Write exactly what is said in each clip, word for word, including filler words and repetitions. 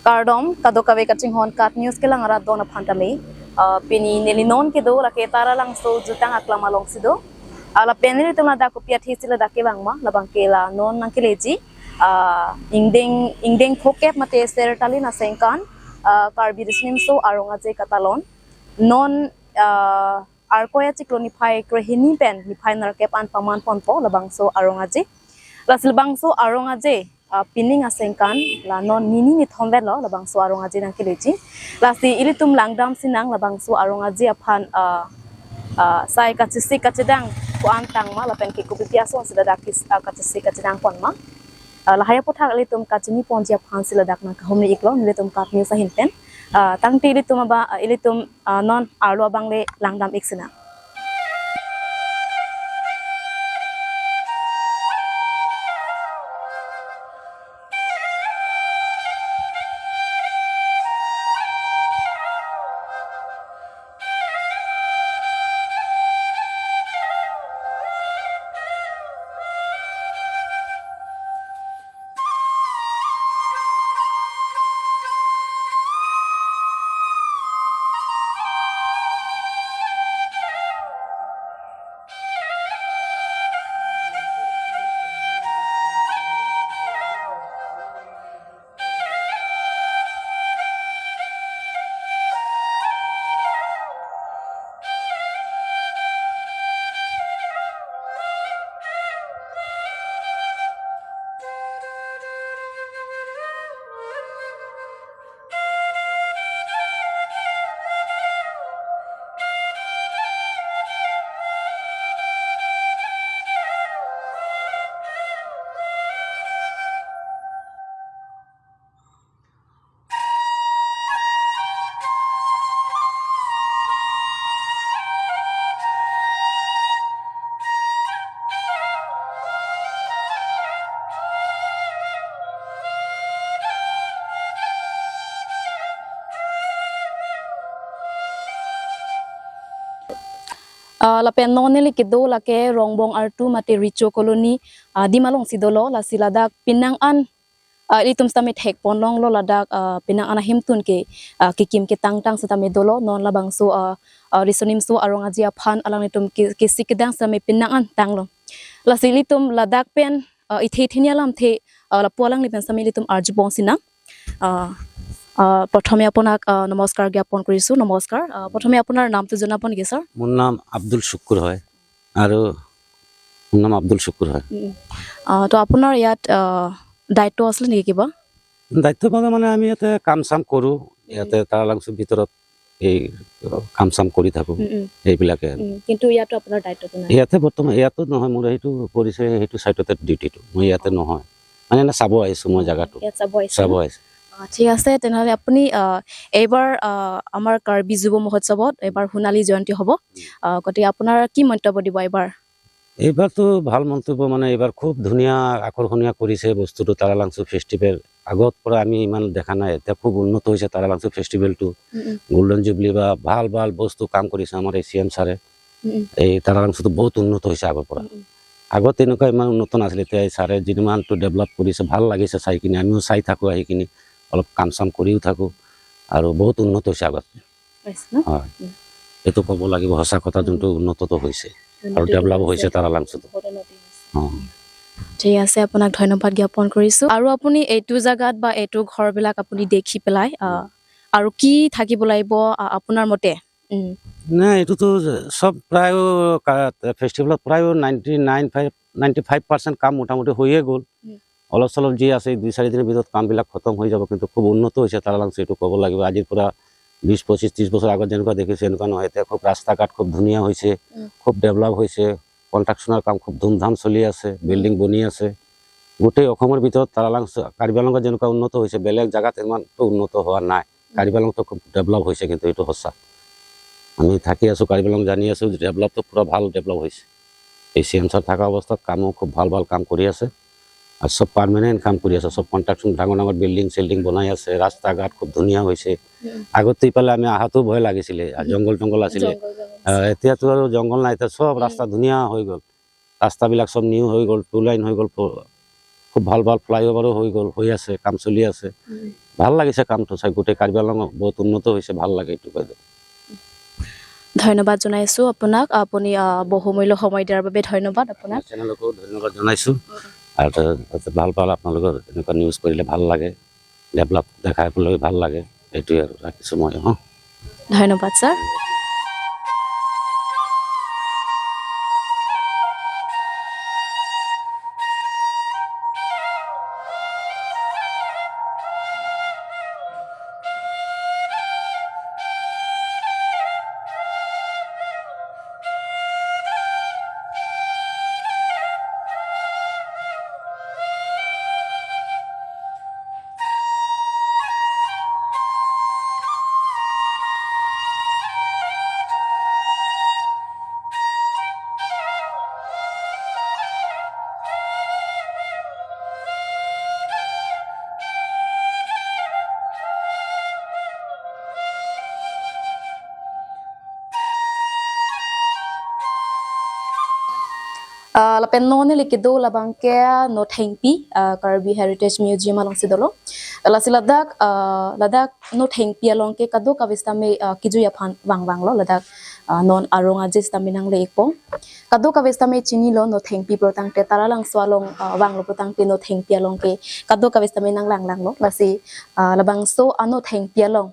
Kardom, kadokave kachinghon KAT News kelang arat don aphan tame. Ah, pini neli non kedo lake Taralangso jutang aklam alongsi do. Ah, lapen nelitum ladak kopi athisi ladak kevang ma, labang ke la non nangkeleji. Ah, ingdeng, ingdeng phokep mate ser talin asengkan, ah, Karbi Riso Nimso Arong Aje katalon. Non, ah, Arkoi achiklo niphai krehini pen niphai nerkep an paman ponpo labangso Arong Aje. Lasi labangso Arong Aje, ah, pining asengkan la non nini nithom vet lo labangso Arong Aje nangkeleji. Lasi ilitum langdam sinang labangso Arong Aje aphan, ah, ah, sai kachesik kachedang ko-an tang ma lapen ke kopi ason si ladak kis-, ah, kachesik kachedang pon ma. Ah, lahai aputhak ilitum kachini ponji aphan si ladak nangkahumri iklo nelitum KAT News ahin pen. Ah, tangte ilitum aba, ah, ilitum, ah, non arlo abang le langdam ik sinang. Ah, lapen non neli kedo lake Rongbong artu mate Richo Colony, ah, adim alongsi dolo, lasi ladak penang an, ah, ilitum sitame thek ponlonglo ladak, ah, penang an ahemtun ke, ah, kekim ketangtang sitame dolo, non labangso, ah, ah, Riso Nimso Arong Aje aphan alanglitum ke, kesik kedang sitame penang an tanglo. Lasi ilitum ladak pen, ah, ithe theni alamthe, ah, lapu alangli pen sitame ilitum arjupon sinang. Ah, ah, প্ৰথমে আপোনাক, ah, নমস্কাৰ জ্ঞাপন কৰিছো। নমস্কাৰ। Ah, প্ৰথমে আপোনাৰ নামটো জনাব নেকি, ছাৰ? মোৰ নাম আব্দুল শুকুৰ হয় আৰু মোৰ নাম আব্দুল শুকুৰ হয়। উম। Ah, তো আপোনাৰ ইয়াত, ah, দায়িত্ব আছিলে নেকি কিবা? দায়িত্ব মানে, মানে আমি ইয়াতে কাম চাম কৰোঁ, উম। ইয়াতে তাৰালাংচুৰ ভিতৰত এই কাম চাম কৰি থাকোঁ, উম, উম। এইবিলাকে আৰু। উম, কিন্তু ইয়াতো আপোনাৰ দায়িত্বটো নাই? ইয়াতে বৰ্তমান, ইয়াতো নহয়, মোৰ সেইটো পৰিচয়, সেইটো চাইটতে ডিউটিটো, মই ইয়াতে নহয়, মানে এনে চাব আহিছোঁ মই জেগাটো। ইয়াত চাব আহিছে চাব ন? আহিছোঁ। আহ, ঠিক আছে, তেনেহ'লে আপুনি, আহ, এইবাৰ, আহ, আমাৰ কাৰ্বি যুৱ মহোৎসৱত এইবাৰ সোণালী জয়ন্তী হ'ব। উম। আহ, গতিকে আপোনাৰ কি মন্তব্য দিব এইবাৰ? এইবাৰতো ভাল মন্তব্য, মানে এইবাৰ খুব ধুনীয়া আকৰ্ষণীয় কৰিছে বস্তুটো, তাৰালাংচু ফেষ্টিভেল। আগত পৰা আমি ইমান দেখা নাই, এতিয়া খুব উন্নত হৈছে তাৰালাংচু ফেষ্টিভেলটো। উম, উম। গল্ডেন জুবলি বা ভাল ভাল বস্তু কাম কৰিছে আমাৰ এই চি এম ছাৰে। উম, উম। এই তাৰালাংচুটো বহুত উন্নত হৈছে আগৰ পৰা। উম, উম। আগত তেনেকুৱা ইমান উন্নত নাছিলে, এতিয়া এই ছাৰে যিমানটো ডেভেলপ কৰিছে, ভাল লাগিছে চাই কিনে। আমিও চাই থাকোঁ আহি কিনে, অলপ কাম চাম কৰিও থাকোঁ আৰু বহুত উন্নত হৈছে আগত। পাইছে ন? হয়। উম। এইটো ক'ব লাগিব সঁচা কথা, উম। যোনটো উন্নতটো হৈছে আৰু উন্নতি ডেভেলপ হৈছে। হৈছে তাৰালাংচুটো। বহুত উন্নতি হৈছে। অ। ঠিক আছে, আপোনাক ধন্যবাদ জ্ঞাপন কৰিছো। আৰু আপুনি এইটো জাগাত বা এইটো ঘৰবিলাক আপুনি দেখি পেলাই, আহ, উম। আৰু কি থাকিব লাগিব, আহ, আপোনাৰ মতে? উম। নাই, এইটোতো চব প্ৰায় কা-, ফেষ্টিভেলত প্ৰায় ninety nine five, ninety five percent কাম মোটামুটি হৈয়ে গ'ল। উম। অলপ চলপ যি আছে, এই দুই চাৰি দিনৰ ভিতৰত কামবিলাক খতম হৈ যাব, কিন্তু খুব উন্নত হৈছে তাৰালাংচু, এইটো ক'ব লাগিব। আজিৰ পৰা বিশ, পঁচিছ, ত্ৰিশ বছৰ আগত যেনেকুৱা দেখিছে, এনেকুৱা নহয়। এতিয়া খুব ৰাস্তা ঘাট খুব ধুনীয়া হৈছে, উম। খুব ডেভেলপ হৈছে, কনষ্ট্ৰাকশ্যনৰ কাম খুব ধুমধাম চলি আছে, উম। বিল্ডিং বনি আছে। গোটেই অসমৰ ভিতৰত তাৰালাংচু, কাৰ্বি আংলঙত যেনেকুৱা উন্নত হৈছে, বেলেগ জেগাত ইমানটো উন্নত হোৱা নাই। উম। কাৰ্বি আংলঙতো খুব ডেভেলপ হৈছে, কিন্তু এইটো সঁচা। আমি থাকি আছোঁ কাৰ্বি আংলং, জানি আছোঁ, ডেভেলপটো পূৰা ভাল ডেভেলপ হৈছে। এই চি এম ছাৰ থকা অৱস্থাত কামো খুব ভাল ভাল কাম কৰি আছে। আৰু চব পাৰ্মানেণ্ট কাম কৰি আছে, চব কনষ্ট্ৰাকশ্যন, ডাঙৰ ডাঙৰ বিল্ডিং চিল্ডিং বনাই আছে, ৰাস্তা ঘাট খুব ধুনীয়া হৈছে। উম। আগতে ইফালে আমি অহাটো ভয় লাগিছিলে, আৰু উম। জংঘল টংঘল আছিলে। জংঘল জংঘল আহ, আছিলে। এতিয়াতো আৰু জংঘল নাই, এতিয়া চব উম। ৰাস্তা ধুনীয়া হৈ গ'ল। ৰাস্তাবিলাক চব নিউ হৈ গ'ল, টু লাইন হৈ গ'ল, ফ-, খুব ভাল ভাল ফ্লাইঅভাৰো হৈ গ'ল, হৈ আছে, কাম চলি আছে। উম। ভাল লাগিছে কামটো চাই, গোটেই কাৰ্বি আংলং বহুত উন্নত হৈছে, ভাল লাগে এইটো বাইদেউ। ধন্যবাদ জনাইছো আপোনাক, আপুনি, আহ, বহুমূল্য সময় দিয়াৰ বাবে ধন্যবাদ আপোনাক। আপোনাৰ চেনেলকো ধন্যবাদ জনাইছো। আৰু তাতে ভাল পালে আপোনালোকৰ এনেকুৱা নিউজ কৰিলে ভাল লাগে, ডেভেলপ দেখাবলৈ ভাল লাগে, এইটোৱে আৰু ৰাখিছো মই। অ। ধন্যবাদ sir. Ah, lapen non neli kedo labang ke Nothengpi, ah, Karbi Heritage Museum alongsi dolo. Lasi ladak, ah, ladak Nothengpi along ke kadokave sitame, ah, kejui aphan vangvanglo ladak, ah, non Aurangzeb sitame nangle-ikpo. Kadokave sitame chinilo Nothengpi pulotangte Taralangso along, ah, vanglo pulotangte Nothengpi along ke kadokave sitame nanglanglanglo. Lasi, ah, labangso a-Nothengpi along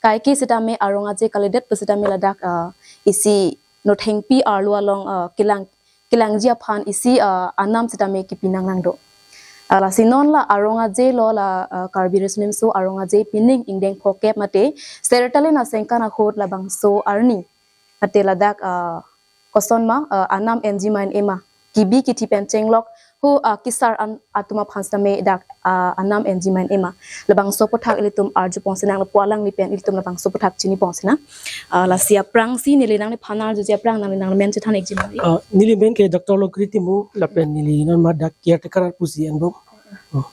kaike sitame Aurangzeb kalidet pusitame ladak, ah, isi Nothengpi arlo along, ah, kelang, kelangji aphan isi, ah, anam sitame kepi nanglangdo. Ah, lasi non la Aurangzeb lo la, ah, Karbi Riso Nimso Aurangzeb pining ingdeng phokep mate sertalin aningkan ahut labangso arni mate ladak, ah, kosonma, ah, anam enji ma en-e ma, kebi kethe pen chenglok hu, ah, kesar an atum aphan sitame dak, ah, anam enji ma en-e ma, labangso aputhak ilitum arjupon sinang, lapu alangli pen ilitum labangso aputhak chiniponsinang. Ah, lasi aphrangsi neli nangliphan arjuji aphrang nangli nangli men chethan-ikji ma. Ah, neli men ke Doctor Longkri Timung, lapen neli non ma dak caretaker pusi enbom. Oh.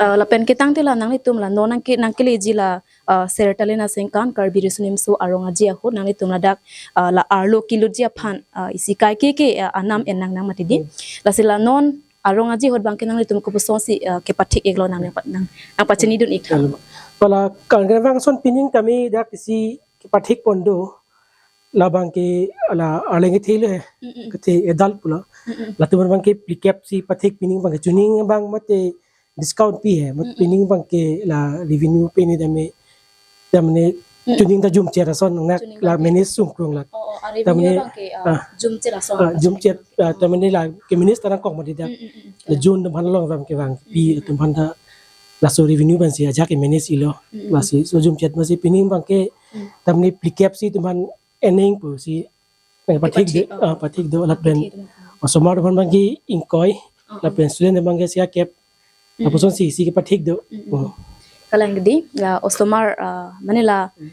Ah, lapen ketangte la nanglitum la non nangke, nangkeleji la, ah, sertalin aningkan Karbi Riso Nimso Aurangzeb ahut nanglitum ladak, ah, la arlo kelutji aphan, ah, isi kaike ke, ah, anam en nangnang mati di. Hmm. Lasi la non Aurangzeb ahut abang ke nanglitum kopusonsi, ah, kepathik-iklo nang, nang, nang, nangpachinidun-ik tha. Kalau, kalau kevang ason pining tame dak isi kepathik pon do, labang ke la arleng kethe le, Mm-mm. kethe adult pulo. Mm-mm. Latum abang ke plikep si pathik pining abang ke chuning abang mate discount pi he, mat Mm-mm. pining abang ke la revenue pen ni dame, damne Mm. chuning ta jumchet ason nang Chuning la abang ke manage sungkrung la. Oh, oh, a revenue Damne, abang ke, ah, ah, jumchet ason ah, ason jumchet, abang ke. Ah, damne la ke manage ta nangkok mati dak. Mm-mm-mm. La June atum aphan long abang kevangpi Mm-mm. atum aphan ta laso revenue pensi ajahak ke manage-iklo. Mm-mm. Lasi so jumchet masi pining abang ke Mm. damne plikep si atum aphan ening pusi, eh, pathik de, Pathik, oh. ah, pathik do lapen Pathik do. osomar atum aphan abang ke ingkoi, Oh, oh. lapen student abang ke isi akep, Mm. lapusonsi isi kepathik do. Mm, mm. Oh. Kalang di, la osomar, ah, mane la, Mm.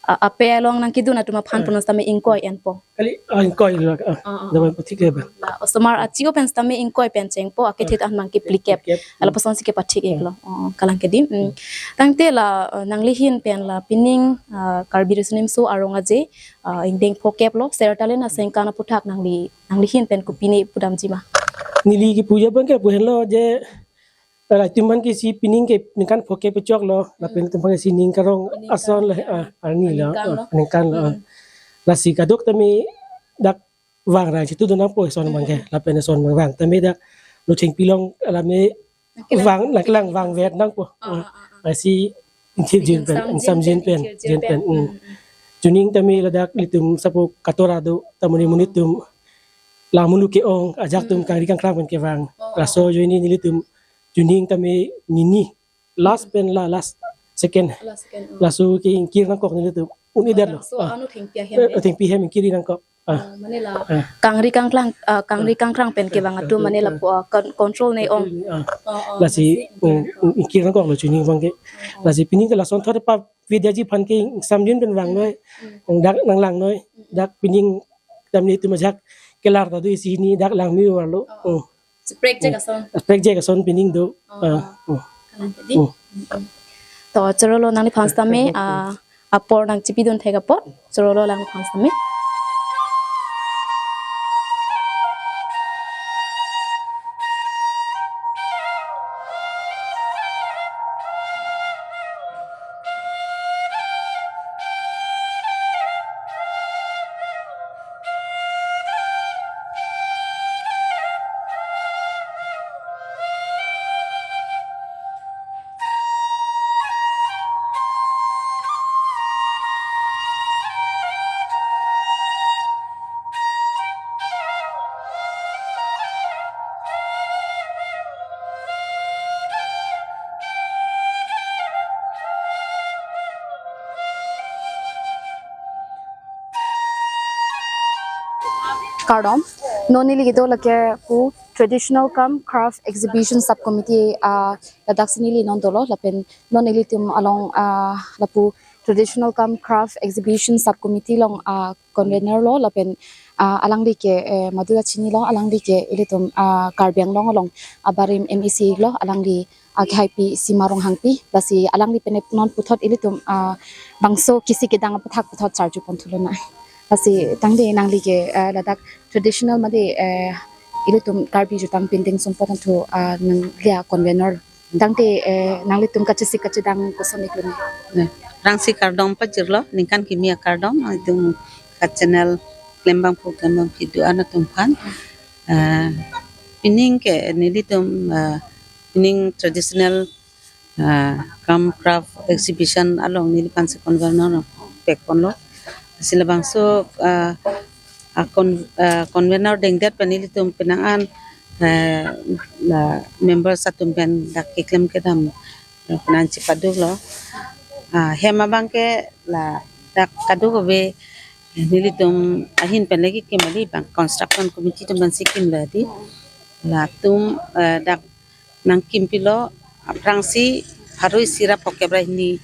ah, ape along nangkedun atum aphan Ah. punon sitame ingkoi enpo. Kali, ah, ingkoi la, ah, Ah, ah. dapat pathik le ba. La osomar achi-o pen sitame ingkoi pen chengpo, akethe Ah. an abang ke plikep. Plikep. Lapusonsi kepathik-iklo. Oh, kalang ke di. Mm. Mm. Tangte la, ah, nanglihin pen la pining, ah, Karbi Riso Nimso Aurangzeb, ah, ingdeng phokep lo, sertalin aningkan aputhak nangli, nanglihin pen kopine pudamji ma. Neli kepuji abang ke pu henlo je, eh, latum aphan ke isi pining ke ningkan phokep pechoklo, lapen Hmm. latum aphan ke isi ning karong Ning ason karong le, ya. ah, arni lo, Aningkan ah, lo. aningkan lo, ah. Hmm. Lasi kadokave tame dak vang rang chitu do nangpo ason abang ke, Hmm. lapen ason abang vang tame dak Nothengpi along alame Nangkelang vang, nangkelang vang vet nangpo. Ah, Hmm. ah, ah, ah. Lasi ingthir jin pen, Ingsamjin ingsamjin pen, pen, ingthir jin jin pen. pen. Hmm. Hmm, hmm. Chuning tame ladak ilitum sapo katora do, ta monit monit atum la mulu ke-ong, ajahak atum Hmm. kangri kangkrang pen kevang. Oh, oh, Laso oh. ajoine nelitum chuning tame nini. Last Hmm. pen la last second. Last second, oh. Laso ke ingkir nangkok nelitum. Un-edetlo. Laso Ah. a-Nothengpi ahem, Eh, eh. Nothengpi ahem ingkir nangkok. Ah. Oh, mane la Ah. kangri kangkrang, ah, kangri Ah. kangkrang pen kevang Ah. atum mane la Ah. po, ah, kon-, control ne-ong. Ah. Oh, oh, Lasi, lasi mm, ingkir nangkok. ingkir nangkoklo chuning abang ke. Oh, oh. Lasi pining ke lason thot pa vidyaji aphan ke ingsamjin pen vang noi. Mm. Dak nanglang noi. Mm. Dak pining damne atum ajahak kelar ta do isi hini dak langme varlo. Oh, oh. Mm. Spread je Hmm. kason. Spread je kason pining do. Oh, Ah, oh. oh. Kalang ke di. Oh. Mm, mm. To, chorolo nangliphan sitame, Spread je ah, apor nangchipidun thek apot. Chorolo nangliphan sitame. Kardom, non neli kedo lake pu Traditional cum Craft Exhibition Sub Committee, ah, ladak si neli non dolo, lapen non nelitum along, ah, lapu Traditional cum Craft Exhibition Sub Committee along, ah, convener lo, lapen, ah, alangli ke, eh, maduda chinilo, alangli ke ilitum, ah, Karbi Anglong along abarim M A C lo, alangli, ah, kehaipi Sima Ronghangpi, lasi alangli pen non puthot ilitum, ah, bangso kisi kedang aputhak puthot charju pon thulo na. Lasi tangte nangli ke, ah, ladak traditional mate, eh, ilitum Karbi jutang painting sumpot thu, ah, nangli a convener. Tangte, eh, nanglitum kachesik kachedang koson iklo ne. Ne, aphrangsi kardom pajirlo, ningkan kimi akardom, itum ka channel klembang pu klembang video ana tumphan. Eh, pining ke nelitum, eh, pining traditional, eh, cum craft exhibition along neli aphansi convener pek ponlo. Si labangso, eh, a con-, eh, convener dengdet pen nelitum penang an, eh, la members atum pen dak keklem kedam, eh, penang chipaduklo. Ah, hem abang ke ladak kadokave nelitum ahin pen lagi kim kali, bang construction committee atum pensi kimlo di. Latum, eh, dak nangkimpilo, aphrangsi pharo isi ra phokep ra hini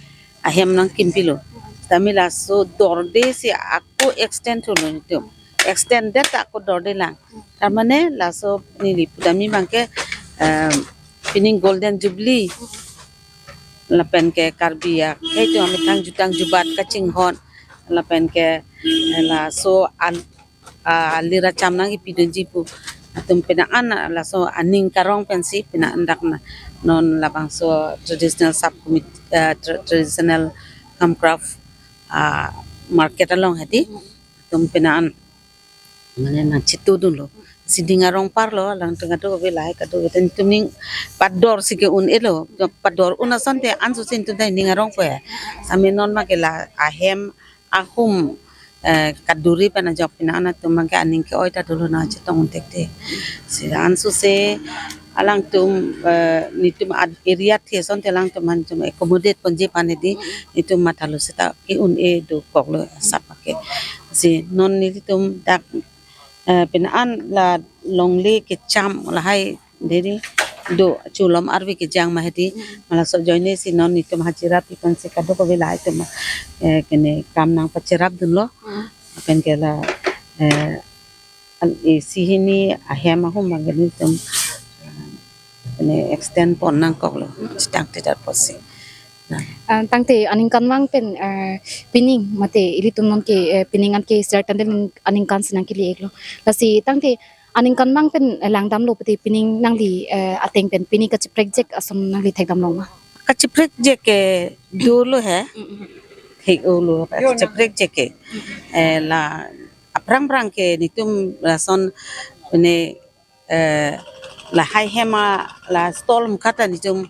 ahem nangkimpilo. Tame laso dorde si ako extend thulo nelitum. Extended ako dorde lang. Tar mane laso neli pudam abang ke, em, pining Golden Jubilee lapen ke Karbi akhei atum amethang jutang jubat kachinghon lapen ke, eh, laso an, ah, alir acham nangkipidunji pu atum penang an laso aning karong pensi penang an dak na non labangso traditional sub committee, eh, tra-, traditional cum craft, ah, market along hedi atum penang an mane nangchitudunlo. Si ning arong parlo, alangtum kadokave lahai kadokave nelitum ning pador si ke-un-elo, pador un asonte ansu si nelitum ta ning arong po ya. Same non abang ke la ahem ahum, eh, kaduri pen ajok penang an atum abang ke aning ke-oi ta dolo nangchetong un thekte. Si ansu si alangtum, eh, nelitum ad-, area the asonte alangtum aphan nelitum accommodate ponji aphan hedi nelitum mathalo seta ke-un-e dokoklo sap ke. Si non nelitum dak, eh, penang an la longle kecham lahai deri do chulom arve kejang ma hedi, ma laso ajoine si non nelitum hajira pi pensi kadokave lahai atum, eh, kene kam nangpacherapdunlo. Lapen ke la, eh, an isi hini ahem ahum abang ke nelitum, eh, kene extend pon nangkoklo, chitang tidak posi. Na. Ah, tangte aningkanvang pen, eh, pining mate ilitum non ke, eh, pining an ke Sir Tandel aningkan si nangkele iklo. Lasi tangte aningkanvang pen, eh, langdamlo pute pining nangli, eh, ateng pen pining kachiprekjek ason nangli thekdam long ma? Kachiprekjek ke dolo he. Mm, mm. Thek-olo kachiprekjek ke. Eh, la aphrang phrang ke nelitum lason pine, eh, lahai hem a la stall mukha ta nelitum,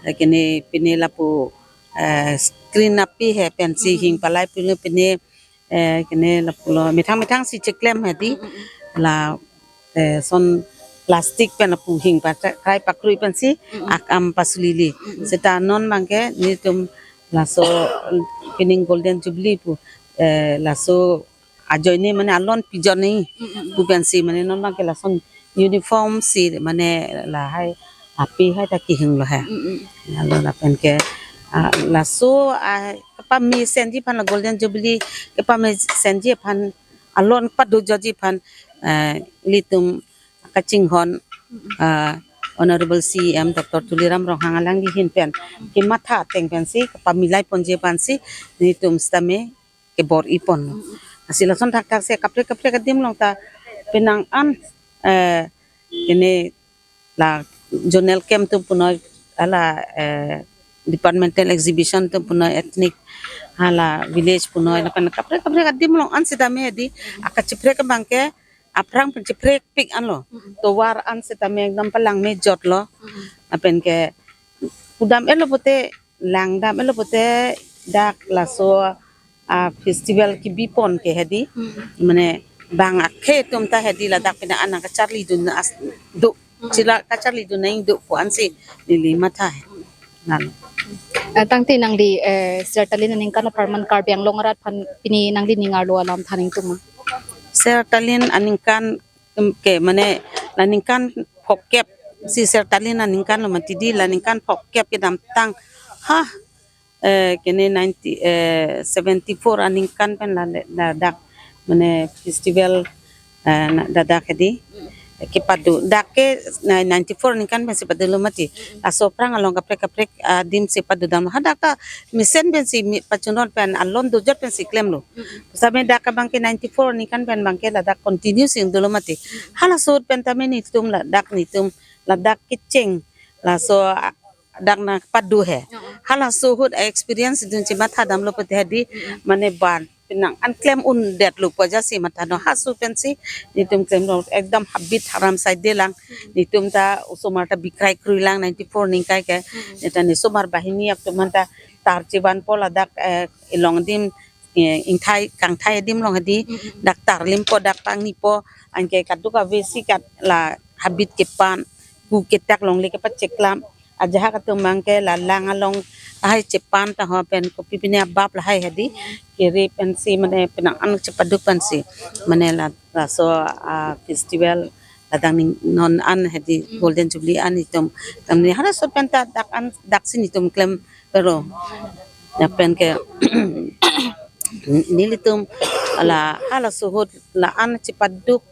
eh, kene pine lapu, eh, screen api he pensi hing palai pine pine, eh, kene lapulo methang methang si cheklem hedi la, eh, son plastic pen lapu hing pa krai pakrui pensi akam pasulili. Seta non abang ke nelitum laso pining Golden Jubilee pu, eh, laso ajoine mane alon pijon ni pu pensi mane non abang ke lason uniform si mane lahai api hai ta kehinglo he. Alo lapen ke, ah, laso, ah, kepamesen ji aphan la Golden Jubilee kepamesen ji aphan alon pado jotji aphan, eh, ilitum kachinghon, ah, Honorable C E M Doctor Tuliram Ronghang alangli ahin pen kematha ateng pensi kepamilai ponji aphansi nelitum sitame kebor-i ponlo. Lasi lason thakthak si kaprek kaprek adim along ta penang an, eh, kene la zonal camp atum punoi, hala, eh, departmental exhibition atum punoi, ethnic hala village punoi lapen kaprek kaprek adim along an sitame hedi akachiprek abang ke aphrang pen chiprekpik anlo. Tovar an sitame ekdom palangme jotlo. Lapen ke pudam-etlo pute, langdam-etlo pute dak laso, ah, festival kebi pon ke hedi. Mane bang akhei atum ta hedi ladak penang an nangkacharlidun as do. Chila kacharlidun nangdo pu ansi neli matha he. Nalo. Eh, tangte nangli, eh, Sir Tandel aningkan apharman Karbi Anglong arat aphan pini nangli ning arlo alam than ingtung ma? Sertalin aningkan, em, ke mane la ningkan phokep, si Sertalin aningkan lo mati di, la ningkan phokep kedamtang. Ha, eh, kene ninety, eh, seventy-four aningkan pen la, ladak mane festival, eh, na, ladak hedi. Kepado dak ke na ninety-four aningkan pensi padolo mati. Laso aphrang along kaprek kaprek adim si padodam. Hadak ta mesen pensi mi pachunot pen alon dojot pensi klemlo. Same dak abangke ninety-four aningkan pen abangke ladak continue si dolo mati. Halaso ahut pen tame netum ladak netum ladak kecheng. Laso a-, dak nangpado he. Halaso ahut experience dun chematha damlo pute hedi mane ban penang an klem undetlo pu ajat si matha no, halaso pensi netum klemlo ekdam habit haram saide lang. Netum ta osomar ta bikrai krui lang ninety-four aningkan ke. Neta ne osomar banghini atum aphan ta tar chevanpo ladak, eh, along adim, eh, ingthai kangthai adim along hedi dak tarlimpo dak pangnipo anke kadokave si kat la habit kepan ku ketak longle kepacheklam ajahak atum abangke la lang along lahai chepan taho pen kopi pine abap lahai hedi kere pensi mane penang an chepaduk pensi mane la laso, ah, festival ladak ning non an hedi Golden Jubilee an netum tamni halaso pen ta dak an dak si netum klem pero ya pen ke nelitum la halaso ahut la an chepaduk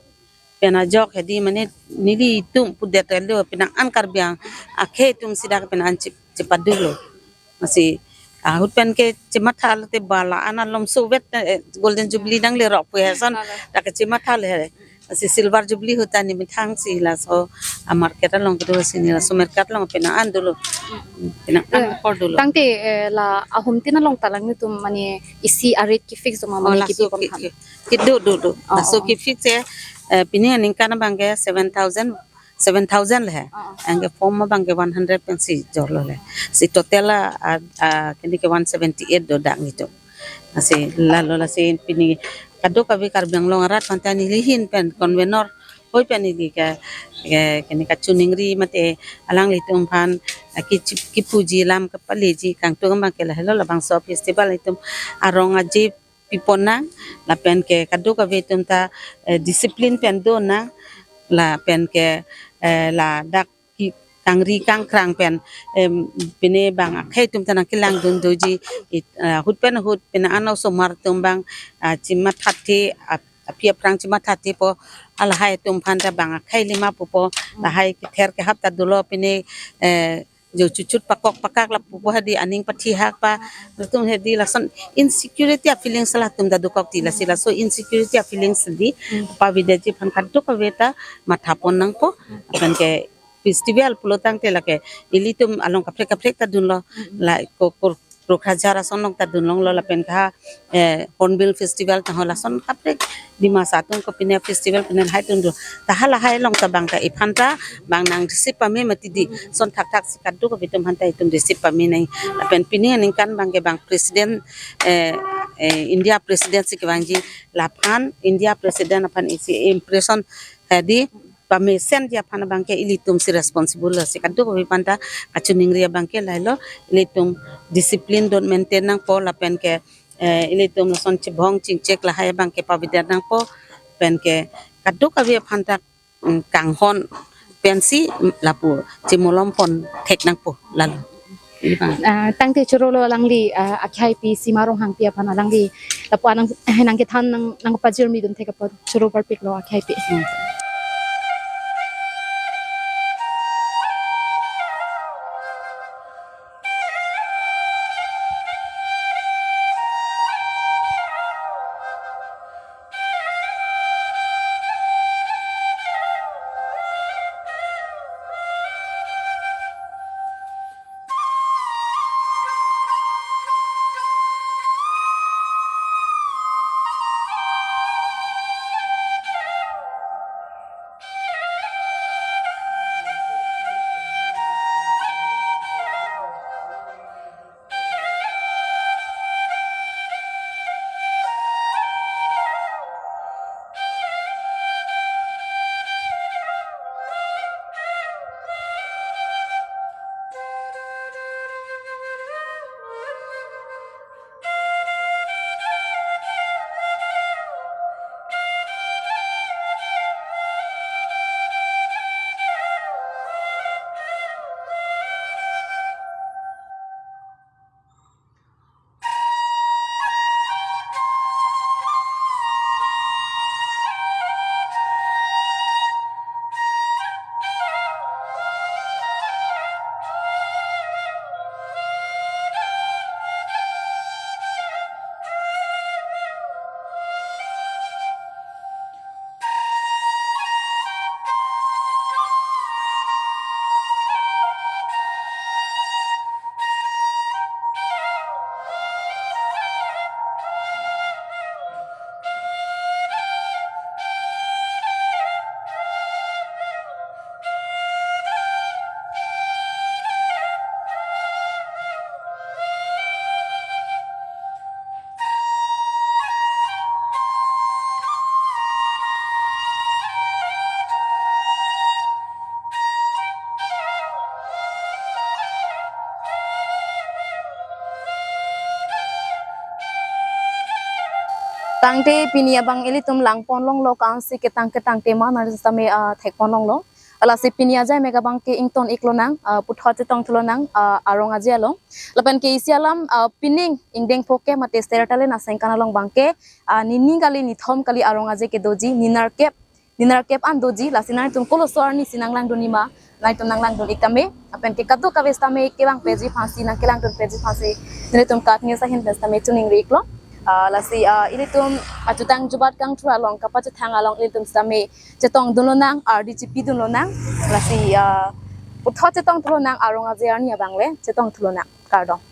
pen ajok hedi mane nelitum pudetlo penang an Karbi Anglong akhei atum si dak penang an che-, chepaduklo. Masi ahut pen ke chematha lote ba la an alom sovet, eh, Golden Jubilee nanglerok pu he ason dak ke chematha le he. Masi Silver Jubilee ahut ta ne methang si laso a market along kedo si ne laso market along penang an dolo. Penang an Eh, apor dolo. Tangte, eh, la ahumtin along ta lang netum mane isi a-rate kefix do ma Oh, mane laso kipi kom ke, tham. Ke do, do, do. Oh, Laso oh. Kefix he, eh, pini aningkan abangke seven thousand, seven thousand le he. Oh, oh. Anke form abangke one hundred pensi jorlo le. Si total la, ah, ah, kini ke one seventy-eight do dak netum. Lasi lalo lasi pini kadokave Karbi Anglong arat aphan ta neli ahin pen convenor hoi pen neli ke, ke, kini kachiningri mate alanglitum aphan, ah, ki, kipuji lam kepaleji kangtung abangke lahelo labangso festival itum arong aje pipon nang, lapen ke kadokave atum ta, eh, discipline pen do nang, lapen ke, eh, ladak ki kangri kangkrang pen, em, pine bang akhei atum ta nangkelang dun doji, it, eh, ahut pen ahut pine ano osomar atum bang, ah, chemathathe, ap-, aphi aphrang chemathathepo, alahai atum aphan ta bang akhei lima pupo, lahai kether kehap ta dolo pine, eh, jo chuchut pakok pakak lapu po hedi aning pathihak pa latum hedi lason insecurity a-feelings latum ta dokok ti lasi laso insecurity a-feelings hedi pavedetji aphan kadokave ta mathapon nangpo. Lapen ke festival pulo tangte lake ilitum along kaprek kaprek ta dunlo la ko, ko, Kokrajhar ason along ta dunlonglo lapen ke ha, eh, Hornbill Festival taho lason kaprek Dimasa atum kopine festival pine lahai atum do. Ta halahai along ta bang ta iphan ta bang nang receive pame mati di. Son thakthak si kadokave atum aphan ta itum receive pame nai. Lapen pini aningkan abangke bang president, eh, eh, India president si kevangji laphan India president aphan isi impression hedi pamesenji aphan abangke ilitum si responsible lo si kadokave aphan ta kachiningri abangke lahelo ilitum discipline dot maintain nangpo lapen ke, eh, ilitum lason chibong chingchek lahai abangke pavedet nangpo pen ke kadokave aphan ta, mm, kanghon pensi, mm, lapu chimolom pon thek nangpo lalo. Ini bang. Ah, tangte chorolo alangli, ah, akhai pi Sima Ronghangpi aphan alangli lapu anang, eh, nangkethan nang, nangpajirmi dun thek apot choro parpiklo akhai pi. Hmm. Tangte pini abang ilitum langpon longlo, kansi ketang ketang tema nangtum sitame ah, thekpon longlo. Lasi pini ajai mega abang ke ington ik lonang, ah, puthot chetong thu lonang, ah, arong aje along. Lapen ke isi alam, ah, pining ingdeng pho ke mate Stertalen asengkan along abang ke, ah, nini kali nithom kali arong aje kedoji, ninar kep, ninar kep an doji, lasi nangtum koloso arni si nanglangdun nima, nangtum nanglangdun ik tame, lapen ke kadokave sitame kevang peji aphansi, nangkelangdun peji aphansi, nelitum KAT News ahin pen sitame choningri iklo. Ah, lasi, ah, ilitum achutang jubat kangthur along kapachethang along ilitum sitame chetong dun lonang, ardi chipi dun lonang, lasi, ah, puthot chetong thu lonang, arong aje arni abang le chetong thu lonang. Kardom.